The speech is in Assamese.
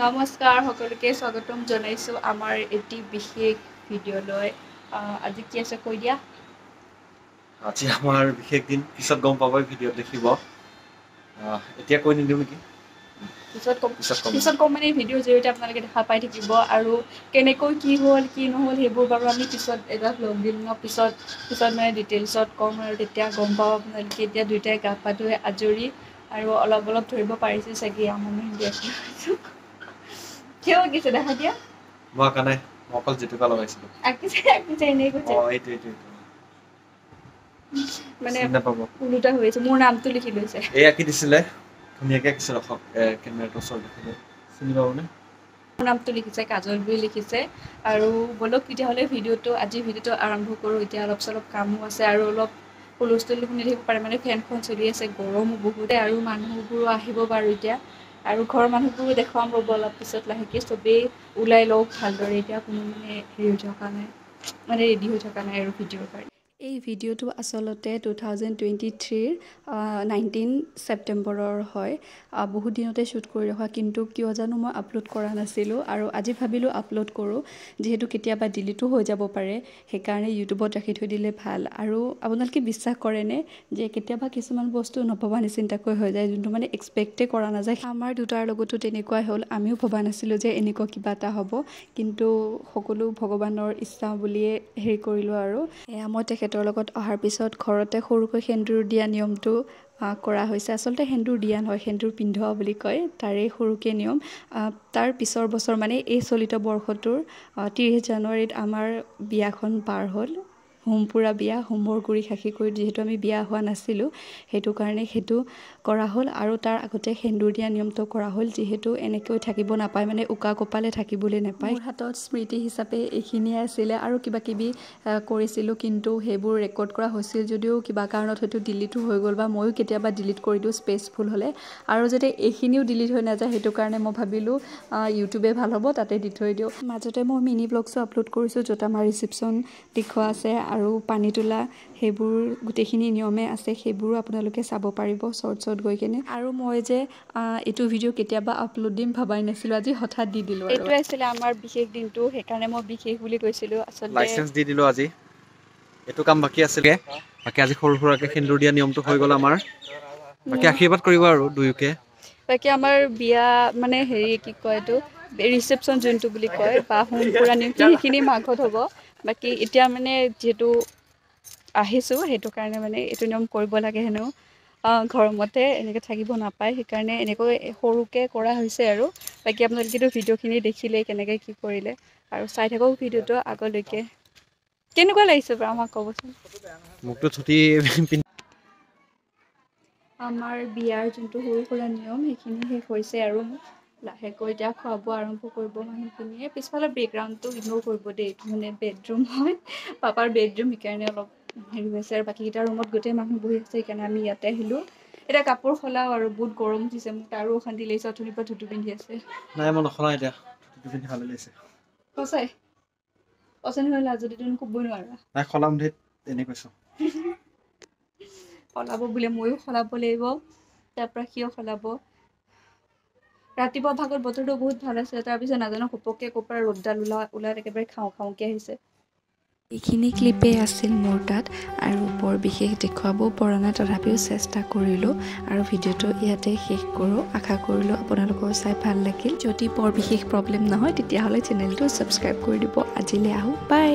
নমস্কাৰ সকলোকে স্বাগতম জনাইছোঁ আমাৰ এটি বিশেষ ভিডিঅ'লৈ। আজি কি আছে কৈ দিয়া। আজি আমাৰ বিশেষ দিন, পিছত গম পাবই, ভিডিঅ'ত দেখিব। এতিয়া কৈ নিদিওঁ নেকি? পিছত ক'ম, পিছত ক'ম। মানে ভিডিঅ'ৰ জৰিয়তে আপোনালোকে দেখা পাই থাকিব আৰু কেনেকৈ কি হ'ল কি নহ'ল সেইবোৰ বাৰু আমি পিছত এটা ভ্লগ দিম ন, পিছত পিছত মানে ডিটেইলছত ক'ম আৰু তেতিয়া গম পাব আপোনালোকে। এতিয়া দুয়োটাই গা পা ধুই আজৰি আৰু অলপ অলপ ধৰিব পাৰিছে চাগে আমাৰ মেহেন্দি আঁকি। কিয় আঁকিছে দেখা দিয়া? মই আঁকা নাই, মই অকল জেতুকা লগাইছিলোঁ। আঁকিছে আঁকিছে এনেই কৈছে। অঁ, এইটো এইটো এইটো মানে ওলোটা হৈ আছে। মোৰ নামটো লিখি লৈছে। এই আঁকি দিছিলে, ধুনীয়াকৈ আঁকিছে। ৰখক, কেমেৰাটোৰ ওচৰত দেখিলে চিনি পাবনে? মোৰ নামটো লিখিছে, কাজল বুলি লিখিছে। আৰু ব'লক তেতিয়াহ'লে ভিডিঅ'টো, আজি ভিডিঅ'টো আৰম্ভ কৰোঁ। এতিয়া অলপ চলপ কামো আছে আৰু অলপ হুলস্থুল শুনি থাকিব পাৰে, মানে ফেনখন চলি আছে, গৰমো বহুত আৰু মানুহবোৰো আহিব বাৰু এতিয়া। আৰু ঘৰৰ মানুহবোৰো দেখুৱাম ৰ'ব অলপ পিছত লাহেকৈ। চবেই ওলাই লওক ভালদৰে, এতিয়া কোনো মানে হেৰি হৈ থকা নাই, মানে ৰেডি হৈ থকা নাই আৰু ভিডিঅ'ৰ কাৰণে। এই ভিডিঅ'টো আচলতে 2023ৰ 19 ছেপ্টেম্বৰৰ হয়। বহুত দিনতে শ্বুট কৰি ৰখা, কিন্তু কিয় জানো মই আপলোড কৰা নাছিলোঁ আৰু আজি ভাবিলোঁ আপলোড কৰোঁ, যিহেতু কেতিয়াবা ডিলিটো হৈ যাব পাৰে, সেইকাৰণে ইউটিউবত ৰাখি থৈ দিলে ভাল। আৰু আপোনালোকে বিশ্বাস কৰেনে যে কেতিয়াবা কিছুমান বস্তু নভবা নিচিন্তাকৈ হৈ যায়, যোনটো মানে এক্সপেক্টেই কৰা নাযায়। আমাৰ দুটাৰ লগতো তেনেকুৱাই হ'ল। আমিও ভবা নাছিলোঁ যে এনেকুৱা কিবা এটা হ'ব, কিন্তু সকলো ভগৱানৰ ইচ্ছা বুলিয়ে হেৰি কৰিলোঁ। আৰু এয়া মই তেখেতৰ লগত অহাৰ পিছত ঘৰতে সৰুকৈ সেন্দুৰ দিয়া নিয়মটো কৰা হৈছে। আচলতে সেন্দুৰ দিয়া নহয়, সেন্দুৰ পিন্ধোৱা বুলি কয়, তাৰেই সৰুকৈ নিয়ম। তাৰ পিছৰ বছৰ মানে এই চলিত বৰ্ষটোৰ 30 জানুৱাৰীত আমাৰ বিয়াখন পাৰ হ'ল। হোমপুৰা বিয়া, হোমৰ গুৰি সাক্ষী কৰি যিহেতু আমি বিয়া হোৱা নাছিলোঁ, সেইটো কাৰণে সেইটো কৰা হ'ল। আৰু তাৰ আগতে সেন্দুৰ দিয়া নিয়মটো কৰা হ'ল, যিহেতু এনেকৈ থাকিব নাপায়, মানে উকা কপালে থাকিবলৈ নাপায়। মোৰ হাতত স্মৃতি হিচাপে এইখিনিয়ে আছিলে আৰু কিবা কিবি কৰিছিলোঁ, কিন্তু সেইবোৰ ৰেকৰ্ড কৰা হৈছিল যদিও কিবা কাৰণত হয়তো ডিলিটো হৈ গ'ল বা ময়ো কেতিয়াবা ডিলিট কৰি দিওঁ স্পেচ ফুল হ'লে। আৰু যাতে এইখিনিও ডিলিট হৈ নাযায় সেইটো কাৰণে মই ভাবিলোঁ ইউটিউবে ভাল হ'ব, তাতে দি থৈ দিওঁ। মাজতে মই মিনি ব্লগছো আপলোড কৰিছোঁ, য'ত আমাৰ ৰিচিপশ্যন দেখুওৱা আছে আৰু পানী তোলা সেইবোৰ গোটেইখিনি নিয়মে আছে, সেইবোৰো আপোনালোকে চাব পাৰিব শ্বৰ্টছত গৈ কেনে। আৰু মই যে এইটো ভিডিঅ' কেতিয়াবা আপলোড দিম ভবাই নাছিলোঁ, আজি হঠাৎ দি দিলোঁ। এইটোৱে আছিলে আমাৰ বিশেষ দিনটো, সেইকাৰণে মই বিশেষ বুলি কৈছিলোঁ। আচলতে লাইচেঞ্চ দি দিলোঁ আজি, এইটো কাম বাকী আছিলে। বাকী আজি সৰু সুৰাকৈ সেন্দুৰ দিয়া নিয়মটো হৈ গ'ল আমাৰ। বাকী আশীৰ্বাদ কৰিব আৰু দুয়োকে। বাকী আমাৰ বিয়া মানে হেৰি কি কয় এইটো ৰিচেপশ্যন যোনটো বুলি কয় বা হোম পুৰা নিয়ম, সেইখিনি মাঘত হ'ব। বাকী এতিয়া মানে যিহেতু আহিছোঁ সেইটো কাৰণে মানে এইটো নিয়ম কৰিব লাগে হেনো, ঘৰৰ মতে এনেকৈ থাকিব নাপায়, সেইকাৰণে এনেকৈ সৰুকৈ কৰা হৈছে। আৰু বাকী আপোনালোকেতো ভিডিঅ'খিনি দেখিলেই কেনেকৈ কি কৰিলে, আৰু চাই থাকক ভিডিঅ'টো আগলৈকে। কেনেকুৱা লাগিছে বাৰু আমাক ক'বচোন। মোকতো ছুটি। আমাৰ বিয়াৰ যোনটো সৰু সুৰা নিয়ম সেইখিনি শেষ হৈছে আৰু লাহেকৈ এতিয়া খোৱা বোৱা আৰম্ভ কৰিব মানুহখিনিয়ে। পিছফালৰ বেকগ্ৰাউণ্ডটো ইগন'ৰ কৰিব দেই, এইটো মানে বেডৰুম হয়, পাপাৰ বেডৰুম, সেইকাৰণে অলপ হেৰি হৈছে। আৰু বাকীকেইটা ৰুমত গোটেই মানুহ বহি আছে, সেইকাৰণে আমি ইয়াতে আহিলোঁ। এতিয়া কাপোৰ সলাওঁ আৰু বহুত গৰম উঠিছে, মোক তাৰো অশান্তি লাগিছে। অথনিৰ পৰা ধুতু পিন্ধি আছে। নাই মই নসলাওঁ এতিয়া, ধুতুটো পিন্ধি ভালে লাগিছে। সঁচাই অচনী হৈ লাজতে তুমি ক'বই নোৱাৰা। নাই সলাম ধেত, এনেই কৈছোঁ। সলাব বোলে, ময়ো সলাব লাগিব, তাৰপৰা সিও সলাব। ৰাতিপুৱা ভাগত বতৰটো বহুত ভাল আছিলে, তাৰপিছত নাজানো ঘপককৈ ক'ৰ পৰা ৰ'দডাল ওলাই একেবাৰে খাওঁ খাওঁকৈ আহিছে। এইখিনি ক্লিপেই আছিল মোৰ তাত আৰু বৰ বিশেষ দেখুৱাবও পৰা নাই, তথাপিও চেষ্টা কৰিলোঁ। আৰু ভিডিঅ'টো ইয়াতে শেষ কৰোঁ। আশা কৰিলোঁ আপোনালোকেও চাই ভাল লাগিল। যদি বৰ বিশেষ প্ৰব্লেম নহয় তেতিয়াহ'লে চেনেলটো ছাবস্ক্ৰাইব কৰি দিব। আজিলৈ আহোঁ, বাই।